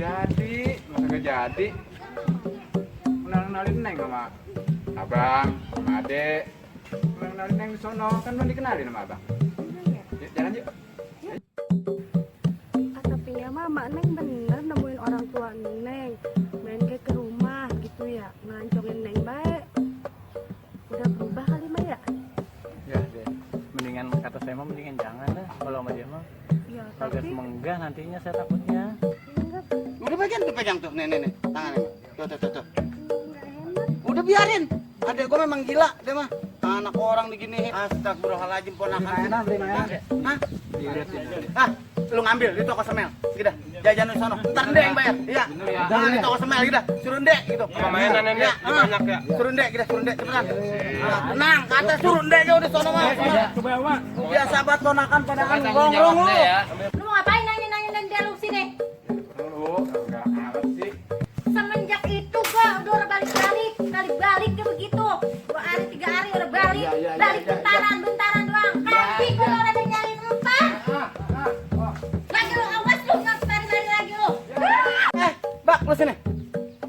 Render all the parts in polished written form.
jadi, masa gak jadi. Kenalin Neng sama abang, sama adek. Kenalin Neng di sono, kan belum dikenalin sama abang. Yuk, jalan yuk. Tapi ya Mak Neng bener nemuin orang tua Neng. Main kayak ke rumah gitu ya, ngelancongin Neng baik. Udah berubah kali Mak ya? Ya deh, mendingan kata saya mah mendingan jangan lah kalau sama dia mah. Ya Bagas tapi menggah nantinya saya takutnya. enggak, Udah pegang tuh, nih, tangannya. Tuh. enggak enak. Udah biarin. Adek gua memang gila, dia mah. Anak orang diginiin. Astagfirullahaladzim, ponakan. Enak, beli mainan. Hah? Irit ini. Ah, lu ngambil di toko semel. Gitu. Jajan di sono. Ntar Ndek yang bayar. Iya. Bener ya. Nah, di toko semel gitu. Suruh Ndek gitu. Sama mainan ini banyak ya. Suruh Ndek cepetan. Nah, tenang, kata suruh Ndek jauh di sono mah. Coba ya, Mak. Biasa banget ponakan padahal ngongrong lu. Lu mau ngapain nanya-nanya dan dialog sini? Dulu, enggak amat sih. Semenjak itu gua udah balik-balik dia begitu. 2 hari 3 hari udah balik. Balik bentaran doang. Tapi kalau orang yang nyariin empat. Lagi lu awas lu nggak lari lagi lu. Bak, lu sini.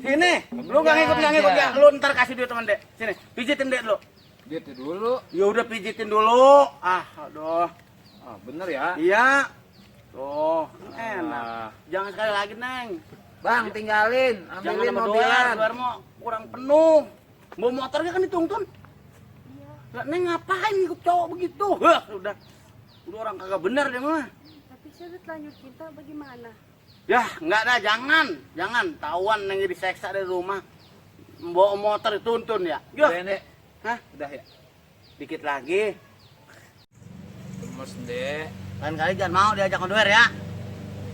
Sini. Lu nggak ngikut ya. Lu ntar kasih duit teman Dek. Sini, pijitin Dek dulu. Gitu dulu. Ya udah pijitin dulu. Aduh. Oh, bener ya. Iya. Tuh, enak. Jangan sekali lagi, Neng. Bang, tinggalin. Jangan Ambilin sama mobilan. dolar mau kurang penuh. Bawa motornya kan dituntun. Lah, Neng ngapain ngikut cowok begitu? Wah, udah orang kagak bener deh mah. Tapi saya udah telanjur cinta bagaimana? Ya, enggak dah, jangan. Tawan Neng diseksa dari rumah. Bawa motor dituntun ya. Udah, Yuk. Dek. Hah? Udah ya. Dikit lagi. Gemes, Dek. Lain kali jangan mau diajak ngeduer ya.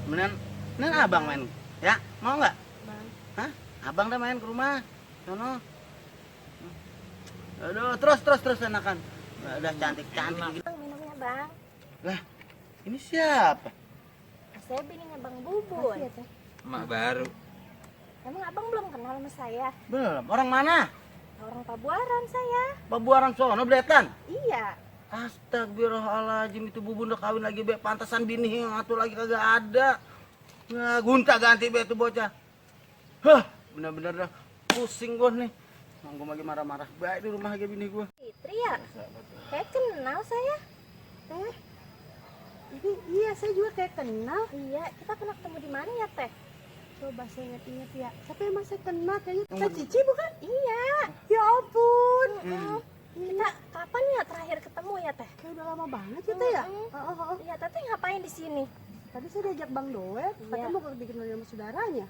Mendingan abang main. Ya, mau nggak? Bang, Hah? Abang dah main ke rumah. Sono. Aduh, terus enakan. Udah cantik-cantik gitu. Bang minumnya bang. Lah, ini siapa? Saya bininya Bang Bubun. makasih ya Teh. Mak baru. Emang abang belum kenal sama saya? Belum. Orang mana? Orang Pabuaran saya. Babuaran sono Bletan. Iya. Astagfirullahaladzim, itu bubun udah kawin lagi be, pantasan bini yang satu lagi kagak ada. Nah, gunta ganti be itu bocah. Hah, bener-bener dah pusing gua nih. Gua lagi marah-marah. Baik di rumah lagi bini gua. Fitri ya? Kayak kenal saya. Teh, ini iya saya juga kayak kenal. Iya, kita pernah ketemu di mana ya Teh? Coba saya ingat-ingat ya. Tapi emang saya kenal kayaknya Teh Cici bukan? Iya. Ya ampun. Kita kapan ya terakhir ketemu ya Teh? Kayak udah lama banget ya Teh ya? Iya, Teh ngapain di sini? Tadi saya diajak Bang Doet, katanya mau bikin sama saudaranya.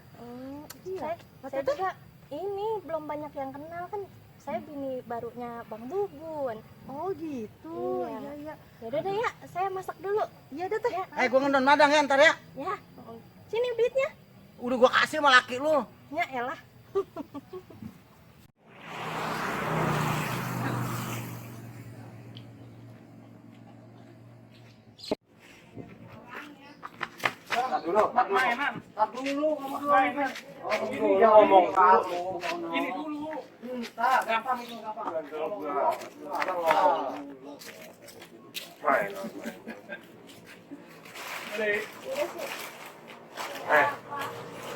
Iya. Saya juga ini belum banyak yang kenal kan. Saya bini barunya Bang Bubun. Oh gitu. Iya. Iya. Yaudah deh ya, saya masak dulu. Iya dah Teh. Ya, Gua ngendon madang ya ntar ya. ya. Sini duitnya. Udah gua kasih sama laki lu. Ya elah. Tak dulu, ngomong dulu. Ini dia ngomong dulu. Ini dulu. Gampang itu, gampang. Main.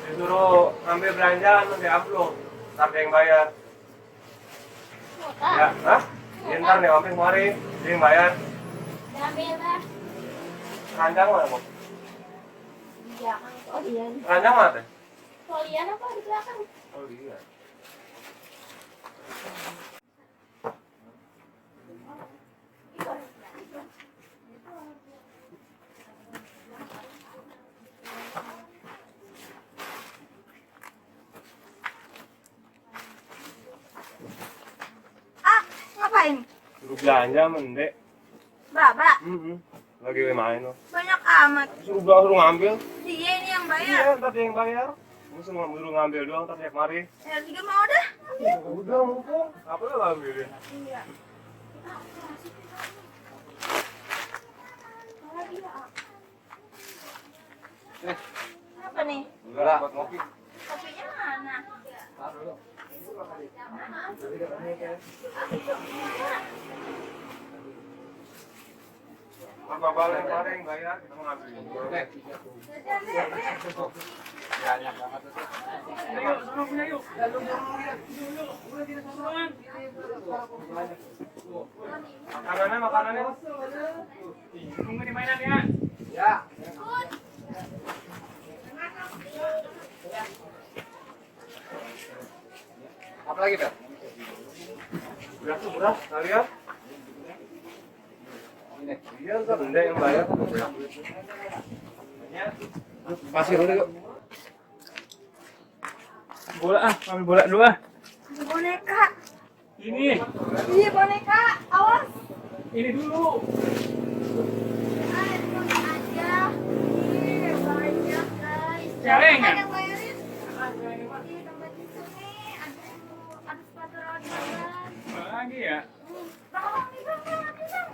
Disuruh ngambil belanjaan nanti upload. Ntar dia yang bayar. Ya, hah? Ya, ntar nih mampir kemari, dia yang bayar. Ambil lah. Ranjang mana, Bang? Iya, oh iya. Ranjang mana, Teh? Kalian apa di belakang? Oh iya. Ngapain? Suruh belanja, mendek. Berapa? Lagi main loh. Banyak amat. Suruh ngambil. Dia ini yang Iya, ntar dia yang bayar. Suruh ngambil doang, ntar dia kemari. Ya juga mau dah. Udah mumpung, apa lo ngambilin? Iya. Apa nih? Enggak, buat ngopi. Kopinya mana? Apa balik kemarin bayar kita mau ngambil. Dek. Banyak banget tuh. Ayo, sono punya yuk. Makanannya. Tunggu di mainan ya. Ya. Apa lagi, Bel? Beras, kalian? Ini. Iya, kan Anda yang bayar. Pasir dulu yuk. Bola ambil bola dulu ah. Boneka. Ini Iya boneka. Awas. ini dulu. aja. Ih, banyak guys. Celeng, Siapa ya? yang bayarin? Ih, dompet itu nih. Aduh sepatu roda. Lagi ya. Tolong nih bang, jangan nih bang.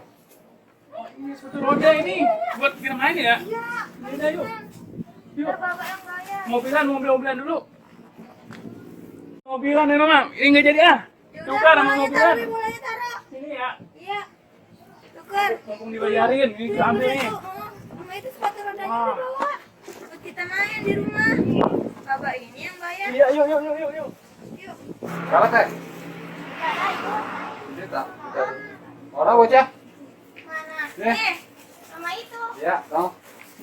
Ini sepatu roda ini buat kita main ya. Iya. Ini yuk. Yuk. Biar bapak yang bayar. Mobilan dulu. Mobilan ya mama. Ini nggak jadi ah. Ya Tukar udah, sama bolanya mobilan. taruh, bolanya taruh. Ini ya. Iya. Tuker. Mumpung dibayarin. Ini kita ambil nih. Mama itu sepatu rodanya dibawa. Buat kita main di rumah. Bapak ini yang bayar. Iya, yuk. Yuk. Berapa, Teh? Ini tak. Orang bocah? Mana? Nih. Nih. Sama itu. Ya, dong.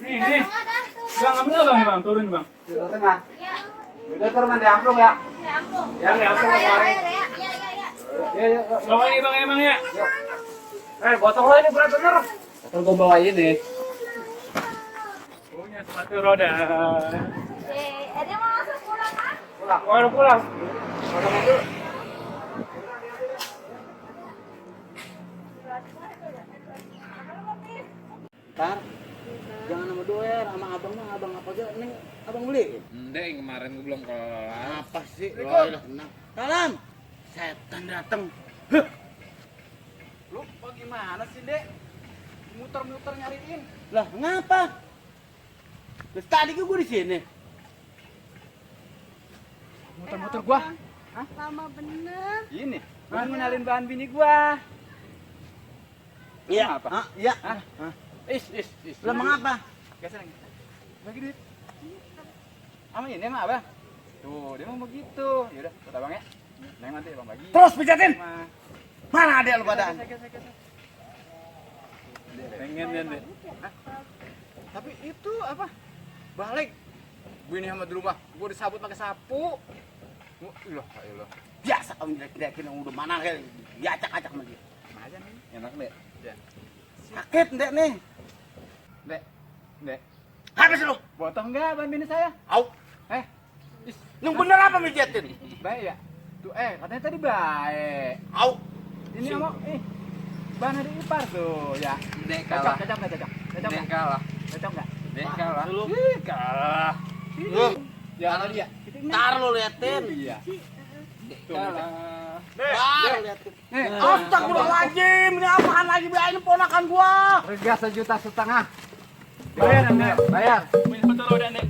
Nih. Tengah dah tuh. Bang, ambil bang, bang. Turun bang. Di tengah. Iya. Udah turun nanti amplop ya. Ya ampun. Ya, ya, ampun, Bayar, kemarin. bayar ya. Iya. Ya, ya, ya. Bawa ini bang emang ya. Gotong lo ini berat bener. Gotong gue bawa ini. Punya sepatu roda. Dia mau langsung pulang kan? Pulang. Tar, jangan sama doer, sama abang mah abang apa aja, neng abang beli. Enggak, yang kemarin gue belum kelar. Apa sih? Wah, tenang. Salam. Setan datang. Huh. Lu bagaimana sih, Dek? Muter-muter nyariin. Lah, ngapa? Terus tadi kan gue di sini. Muter-muter gua. Lama bener. Ini. Gua ngenalin bahan bini gua. Iya. Apa? Ah, iya. Hah? Is. Lah mengapa? Geser. Bagi duit. Sama ini mah apa? Tuh, dia mau begitu. Yaudah, kata Bang ya. Neng nanti Bang bagi. Terus pecatin. Sama. Mana adek lu badan? Geser. Pengen ya, Dek. Tapi itu apa? Balik. Bini sama di rumah, gua disabut pakai sapu. Ilah. Biasa kau jelek-jelekin yang udah mana kayak diacak-acak sama dia. Aja nih. Enak, Dek. Ya. Sakit ndek nih. Dek. Habis lu. Potong enggak bahan bini saya? Au. Is, Yang bener apa mijetin? baik ya? Tuh, katanya tadi baik. Au. Ini mau, bahan adik ipar tuh, ya. Dek Cocok kalah. Dek nggak? kalah. Cocok nggak? Dek kalah. Lu. Kalah. Lu. Ya, kalau dia. Ntar lu liatin. Iya. Dek kalah. Ntar liatin. Nih, Astagfirullahaladzim, ini apaan lagi biayain ponakan gua? harga 1,5 juta. Bayar, Dek. Bayar. Punya sepatu roda, Dek.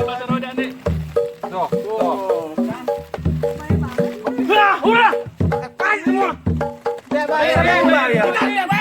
Sepatu roda, Dek. Tuh. Udah. Pakai semua. Bayar. Bayar.